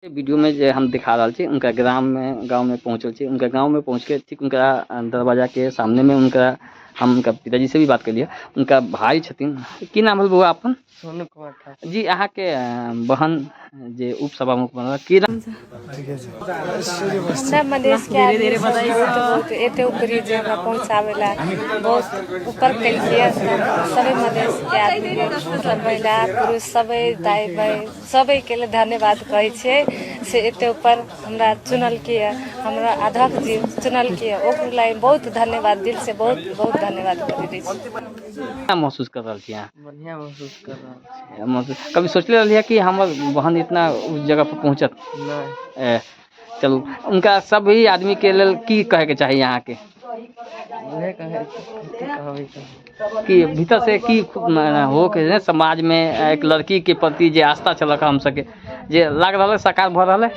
Video में जे हम दिखा रहल छी उनका ग्राम में गांव में पहुंचल छी। उनका गांव में पहुंच के ठीक उनका दरवाजा के सामने में उनका हम उनका पिताजी से भी बात कर लिया। उनका भाई छथिन, की नाम भेल बौआ अपन? सोनू कुमार ठाकुर जी। अहाँके बहन जे उपसभामुख बनल, की नाम? हमरा मधेश के आदमी सब बहुत बहुत एते ऊपरी जे हमरा पहुँचाबेला बहुत ऊपर केलकै। सबै मधेश के आदमी, मतलब महिला पुरुष सबै दाइ बाइ सबैके लेल धन्यवाद कहै छियै से एते ऊपर हमरा चुनलकै, हमरा अध्यक्ष जी चुनलकै, ओकरो लागि बहुत धन्यवाद, दिल से बहुत बहुत धन्यवाद करै छी। केना महसूस कर रहल छी अहाँ? बढ़िआँ महसूस कर रहल छी। महसूस कभी सोचले रहलियै कि हमर बहन इतना उस जगह पर पहुँचत? नहि। चलू, उनका सभी आदमी के लेल की कहे के चाही अहाँके? उहे कहै कथी कहबै तऽ कि भीतर से की हो के ने समाज में एक लड़की के प्रति जे आस्था छलक हम सबके जे लाग रहल है साकार भऽ रहल है,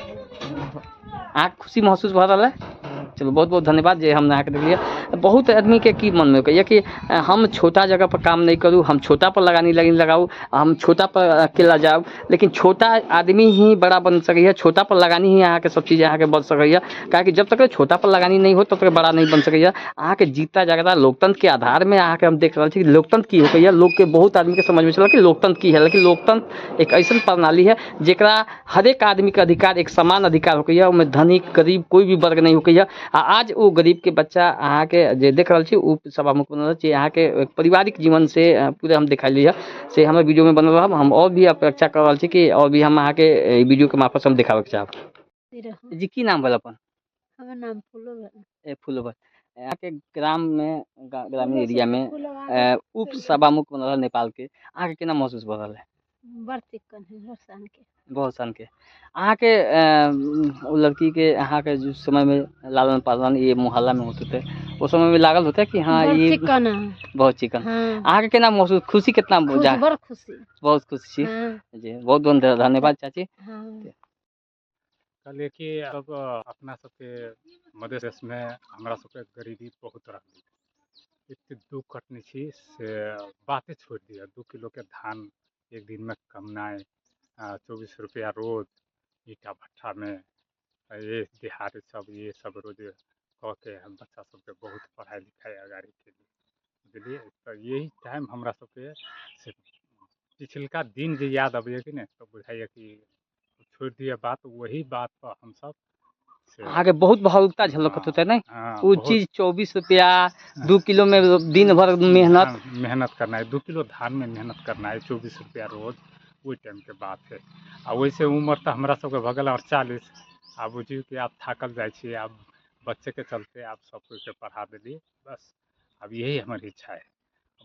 अहाँके खुशी महसूस भऽ रहल है? चलू, बहुत बहुत धन्यवाद जे हम अहाँके देखलियै। बहुत आदमी के की मन में होइए कि हम छोटा जगह पर काम नहीं करूँ, हम छोटा पर लगानी लगी लगाऊ, हम छोटा पर अकेला जाऊ, लेकिन छोटा आदमी ही बड़ा बन सकैए। छोटा पर लगानी ही अहाँके सब चीज़ अहाँके बन सकैए, काहेकि जब तक छोटा पर लगानी नहीं हो तब तक बड़ा नहीं बन सकैए। अहाँके जीता जागता लोकतंत्र के आधार में अहाँके हम देख रहल छी कि लोकतंत्र की होइए। लोकके बहुत आदमीके समझमे छल कि लोकतंत्र की है, लेकिन लोकतंत्र एक ऐसन प्रणाली है जेकरा हरेक आदमीके अधिकार एक समान अधिकार होइए, ओहिमे धनिक गरीब कोई भी वर्ग नहीं होइए। आ आज ओ गरीबके बच्चा अहाँके जे देख रहल छी ओ सभामुख बनल छी। अहाँके पारिवारिक जीवन से पूरा हम देखाइली है से हमर वीडियो में बनल रहब। हम और भी अपेक्षा कर रहल छी कि और भी हम अहाँके एहि वीडियो के मार्फत से हम देखाबैके चाहब। जी, की नाम भेल अपन? हमर नाम फूलो भेल। ए फूलो भेल। अहाँके ग्राम में ग्रामीण एरिया में उप सभामुख बनल रहल नेपाल के, अहाँके केना महसूस भऽ रहल है? बड़ चिक्कन है, बड़ शान के। बहुत शान के। अहाँके ओ लड़की के अहाँके जो समय में लालन पालन ये मोहल्ला में होते थे, वो समय में लागल होते कि हाँ बड़ ये चिक्कन है। बहुत चिकन। हाँ। अहाँके केना महसूस, खुशी कितना? खुश, बड़ खुशी। बहुत खुशी छी। हाँ। जी, बहुत बहुत धन्यवाद चाची। हाँ। कहलियै कि अब अपना सबके मधेश देशमे हमरा सबके गरीबी बहुत रहलै, एते दुःख कटने छी से बाते छोड़ि दिअ। 2 किलोके धान एक दिनमे कमनाइ, 24 रुपैआ रोज ईंटा भट्ठामे, ये दिहाड़ी सब ये सब रोज कऽ के हम बच्चा सबके बहुत पढ़ाइ लिखाइ अगाड़ी केलियै, बुझलियै? तऽ यही टाइम हमरा सबके से पिछलका दिन जे याद अबैए कि नहि तऽ बुझाइए कि छोड़ि दिअ बात, वही बात पर हमसब से अहाँके बहुत भावुकता झलकत होतै नहि? हाँ, ओ बहुत। चीज 24 रुपया 2 किलो में दिन भर मेहनत। हाँ, मेहनत करना है, 2 किलो धान में मेहनत करना है, 24 रुपया रोज, ओहि टाइमके बात है। आ ओहिसँ उम्र तऽ हमरा सबके भऽ गेल 48। आब बुझियौ कि आब थाकल जाइ छी, आब बच्चेके चलते आब सब कोइके पढ़ा देलियै, बस आब यही हमर इच्छा है।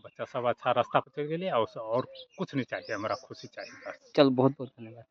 बच्चा सब अच्छा रास्ता पर चलि गेलियै और कुछ नहीं चाहिए, हमरा खुशी चाहिए बस। चल, बहुत बहुत धन्यवाद।